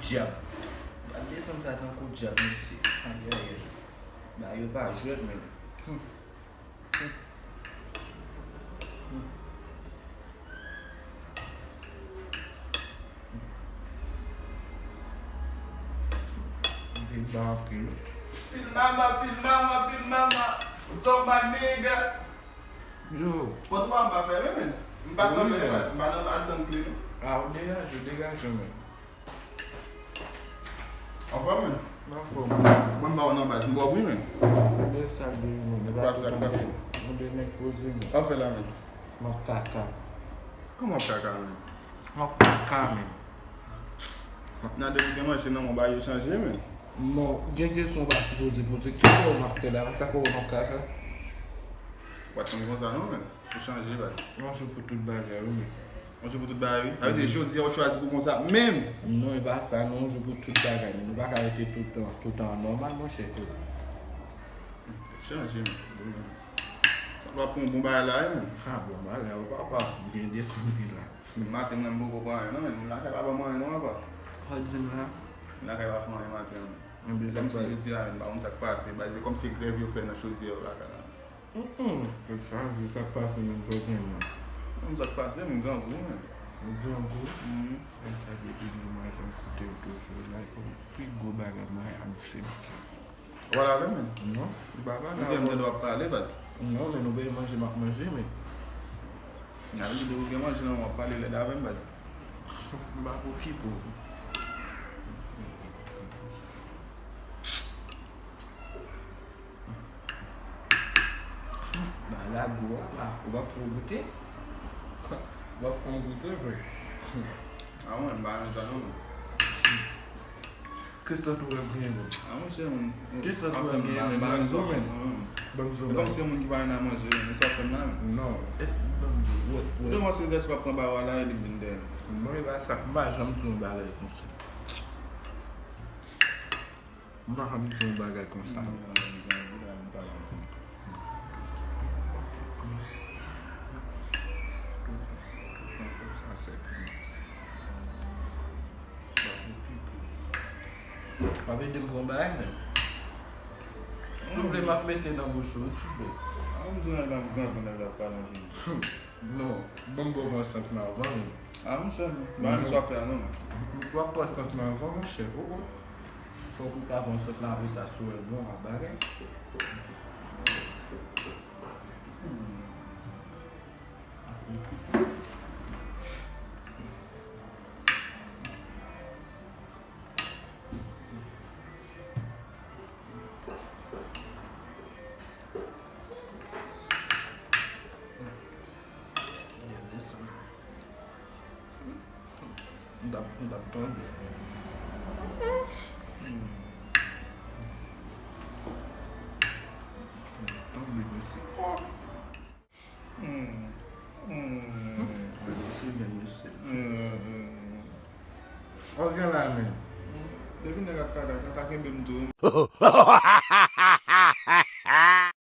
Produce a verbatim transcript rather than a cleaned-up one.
Dyab. Y ap desann sa tankou dyab, mesye. Ayayay. Bagay yo pa jwèt, menm. Hmm. Hmm. Hmm. Pil mama, pil mama, pil mama. What's up, my nigga? Yo. Pòt ou pa m pa fèmen, men. M pa sanble, men. M pa nan, pa nan tank li, non. Ah, ou degaje, ou degaje, men. Anfòm, men? M anfòm. Mwen, m ba w nan baz, m ba w bri, men. Ou de sa de, men. Pase ak pase. Ou de nèg poze, men. Anfè la, men. M ap kaka. Kòman w ap kaka, men? M ap kaka, men. Nan depi gen manje nan men w, bagay yo chanje, men. Non, gen kesyon w pa sipoze poze. Ki fè w m ap fè la? M ap kaka ou m ap kaka? W pa t konn konsa, non, men. Ou chanje, baz. Yon jou pou tout bagay, wi, men. Yon jou pou tout bagay, wi. Sa vle di, jodi a, ou chwazi pou konsa menm. Non, e pa sa, non, yon jou pou tout bagay, men. Nou pa ka rete toutan, toutan nòmal, monchè. Chanje, men. Sa w ap pran yon bon bagay la, wi, men. Ah, bon bagay, wi, papa. M gen desann pil la. Maten, mwen, m poko pran anyen, non, men. Moun lakay pa ban m anyen, non, papa. Ou di m la? Moun lakay pa fè anyen maten an, men. Kòmsi jodi a, men, m pa konn sa k pase. Baz, se kòmsi grèv yo fè nan chodyè yo lakay la. Mm, mm. Sa, se sa k pase menm, sa w konnen. Menm sa k pase, menm grangou, men. Grangou? Mm. Menm sa depi nou manje m koute w toujou la, e pi gwo bagay mwen a misye. Ou pale avè m, men? Non, m pa pale avè w. M di m tande w ap pale, baz. Non, men nou bay manje, m ap manje, men. Nan, li di w gen manje nan men w, w ap pale lèd avè m, baz. M pa okipe w. Ba la gou a la, ou p ap fè w goute? Ou p ap fè w goute, vre? A mwen, m pa renmen sa non, mwen. Ki sant ou wè m genyen menm? A monchè, mwen. Ki sant ou wè m genyen menm? Ban m di w, men. Ban m di w, men. E kòmsi yon moun ki pa renmen manje, men, sa w fè m la, men. Non. E, ban m di w, wè, wè. Ou te panse lè w ap pran ba w la, e li m vin dèyè m. Non, e pa sa. M pa janm di yon bagay konsa. M pa janm di yon bagay konsa. W ap ede m pran bagay, men. Si w vle, m ap mete nan bouch ou, si w vle. A, m di w nèg la, m grangou, nèg la ap pale anpil. Non, ban m ba w pran sant lan avan, men. A, monchè, m pa renmen sa w ap fè a, non, men. W ap pran sant lan avan, monchè, poko. Fòk ou ta pran sant lan, apre sa, si w wè l bon, w ap bagay. Gade sa. M t ap, m t ap tonbe. M t ap tonbe, mesye. Oh! Hmm. Hmm. Mesye, men mesye. Hmm. Ou gen la, men. Depi nèg ap kaka, kaka kenbe m tou.